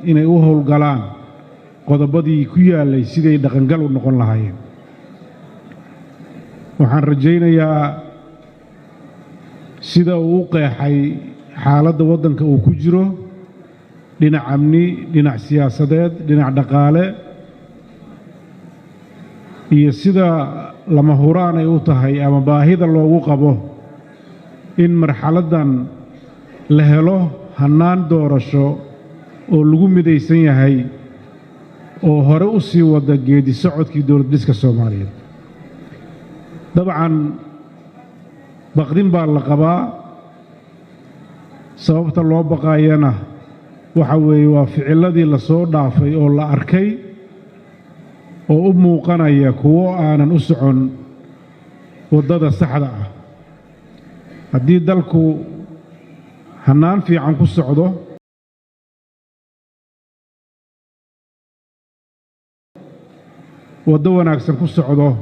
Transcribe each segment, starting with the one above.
Inay u howlgalaan qodobadii ku yaallay siday dhaqangal u noqon lahaayeen. Waxaan rajaynayaa sida uu u qeexay xaaladda waddanka uu ku jiro, dhinac amni, dhinac siyaasadeed, dhinac dhaqaale, iyo sida lama huraan ay u tahay ama baahida loogu qabo in marxaladdan la helo hannaan doorasho oo lagu midaysan yahay oo hore u sii wada geedi socodkii dowlad dhiska Soomaaliyeed. Dabcan baqdin baa la qabaa. Sababta loo baqaayana waxa weeye waa ficiladii lasoo dhaafay oo la arkay oo u muuqanaya kuwo aanan u socon waddada saxda ah. Haddii dalku hannaan fiican ku socdo, waddo wanaagsan ku socdo,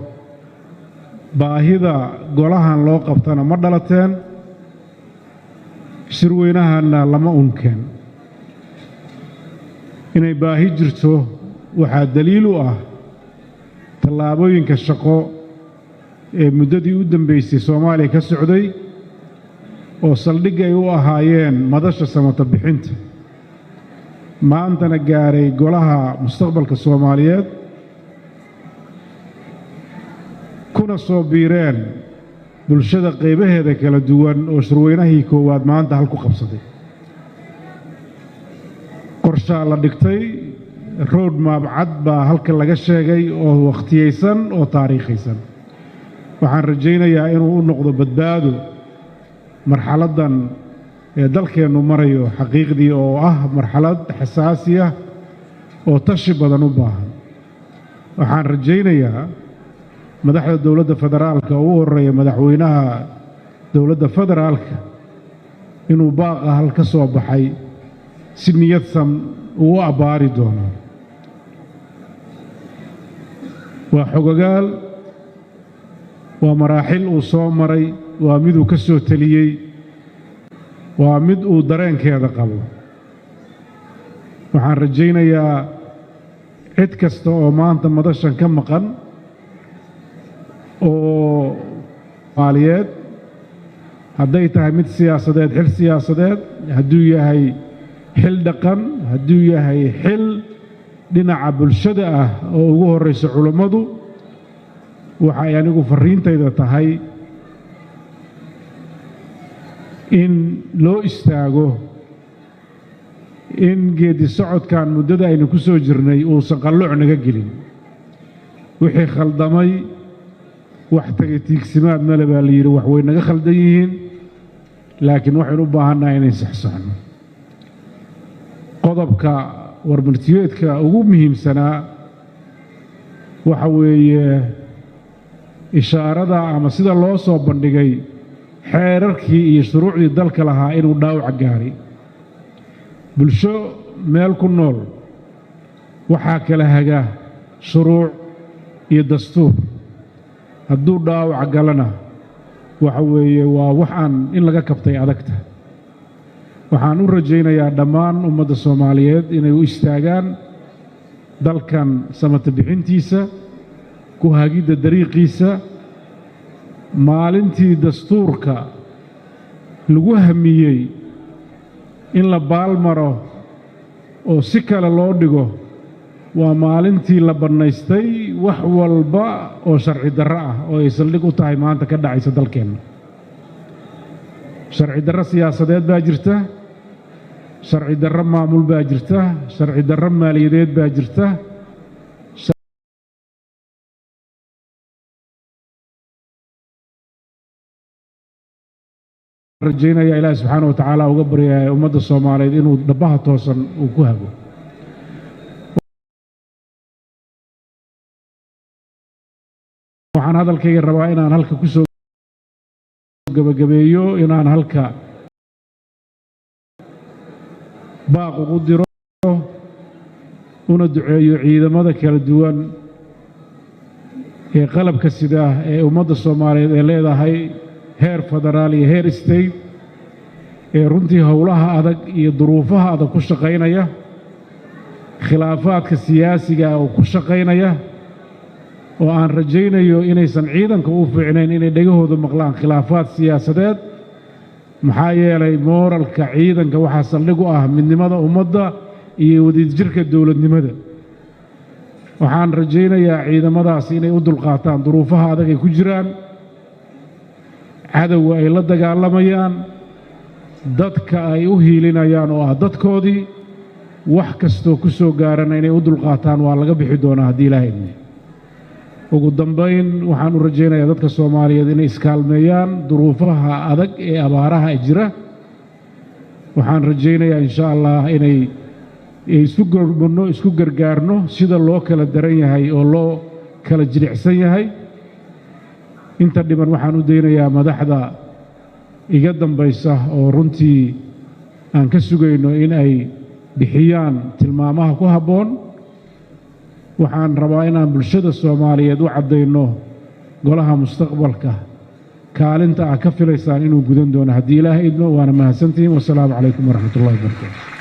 baahida golahan loo qabtana ma dhalateen, shirweynahanna lama unkeen. Inay baahi jirto waxaa daliil u ah tallaabooyinka shaqo ee muddadii u dambaysay Soomaaliya ka socday oo saldhig ay u ahaayeen madasha samata bixinta, maantana gaaray golaha mustaqbalka Soomaaliyeed, kuna soo biireen bulshada qaybaheeda kala duwan oo shirweynahii koowaad maanta hal ku qabsaday. Qorshaa la dhigtay, road map cad baa halka laga sheegay oo wakhtiyaysan oo taariikhaysan. Waxaan rajaynayaa inuu u noqdo badbaado marxaladdan ee dalkeennu marayo xaqiiqdii, oo ah marxalad xasaasi ah oo tashi badan u baahan. Waxaan rajaynayaa madaxda dowladda federaalka oo u horreeya madaxweynaha dowladda federaalka inuu baaqa hal ka soo baxay si niyadsan uu u abbaari doono. Waa xogogaal, waa maraaxil uu soo maray, waa miduu ka soo teliyey, waa mid uu dareenkeeda qabo. Waxaan rajaynayaa cid kasta oo maanta madashan ka maqan oo Soomaaliyeed, hadday tahay mid siyaasadeed, xil siyaasadeed hadduu yahay, xil dhaqan hadduu yahay, xil dhinaca bulshada ah oo ugu horrayso culummadu, waxay anigu farriintayda tahay in loo istaago in geedi socodkan muddada aynu ku soo jirnay uusan qalooc naga gelin. Wixii khaldamay, wax tagay tiigsimaad male baa la yidhi. Wax way naga khaldan yihiin, laakiin waxaynu u baahannahay inayn saxsaxno. Qodobka warmartiyeedka ugu muhiimsanaa waxa weeye ishaarada ama sida loo soo bandhigay xeerarkii iyo shuruucdii dalka lahaa inuu dhaawac gaaray. Bulsho meel ku nool waxaa kala haga shuruuc iyo dastuur. Hadduu dhaawac galana, waxa weeye waa wax aan in laga kabtay adagta. Waxaan u rajaynayaa dhammaan ummadda Soomaaliyeed inay u istaagaan dalkan samata bixintiisa, ku hagidda dariiqiisa. Maalintii dastuurka lagu hamiyey in la baalmaro oo si kale loo dhigo, waa maalintii la bannaystay wax walba oo sharci darro ah oo ay saldhig u tahay maanta ka dhacaysa dalkeenna. Sharci darro siyaasadeed baa jirta, sharci darro maamul baa jirta, sharci darro maaliyadeed baa jirta. Rajaynaya Ilaahi subxaana wa tacaala uga baryaya ummadda Soomaaliyeed inuu dhabbaha toosan uu ku hago. Waxaan hadalkayga rabaa inaan halka ku soo gebagabeeyo, inaan halka baaq ugu diro una duceeyo ciidamada kala duwan ee qalabka sida ee ummadda Soomaaliyeed ee leedahay, heer federaal iyo heer state, ee runtii howlaha adag iyo duruufaha adag ku shaqaynaya. Khilaafaadka siyaasiga oo ku shaqaynaya, oo aan rajaynayo inaysan ciidanka u fiicnayn inay dhegahooda maqlaan khilaafaad siyaasadeed, maxaa yeelay mooralka ciidanka waxaa saldhig u ah midnimada ummadda iyo wadajirka dowladnimada. Waxaan rajaynayaa ciidamadaas inay u dulqaataan duruufaha adag ay ku jiraan, cadowga ay la dagaalamayaan, dadka ay u hiilinayaan oo ah dadkoodii. Wax kastoo ku soo gaarana inay u dulqaataan, waa laga bixi doonaa haddii Ilaahay idmo. Ugu dambayn, waxaan u rajaynayaa dadka Soomaaliyeed inay iskaalmeeyaan duruufaha adag ee abaaraha jira. Waxaan rajaynayaa, insha Allah, inay isu gurmanno, isku gargaarno sida loo kala daran yahay oo loo kala jilicsan yahay. Inta dhiman waxaan u daynayaa madaxda iga dambaysa, oo runtii aan ka sugayno in ay bixiyaan tilmaamaha ku habboon. Waxaan rabaa inaan bulshada Soomaaliyeed u caddayno golaha mustaqbalka kaalinta aad ka filaysaan inuu gudan doono haddii Ilaahay idmo. Waana mahadsantihiin. Wasalaamu calaykum waraxmatullahi wabarakaatu.